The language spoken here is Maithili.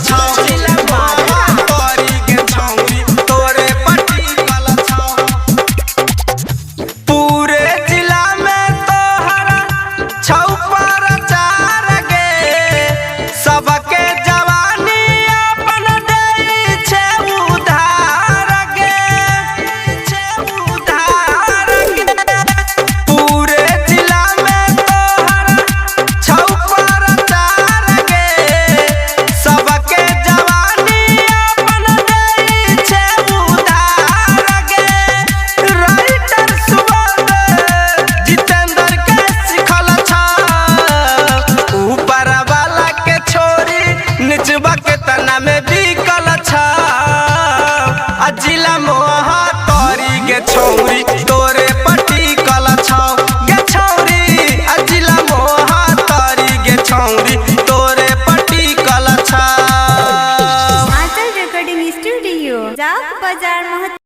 छौ। जिला मोहतरी गे छौरी तोरे पटिकल छौ। पूरे जिला में तोहरा छौ प्रचार गे, सबके जवानी अपन दै छै उधार गे, छै उधार गे। पूरे जिला में तोहरा छौ प्रचार गे, सबके जवानी अपन दै छै उधार गे। राइटर सुबोध जितेंद्र के सिखल छौ, ऊपर वाला के छोरी निचवा के तना में बिकल छौ। आ जिला मोहतरी गे छौरी तोरे पटिकल छौ गे छौरी। आ जिला मोहतरी गे छौरी तोरे पटिकल छौ। आंचल रिकॉर्डिंग स्टूडियो, जाक बाजार।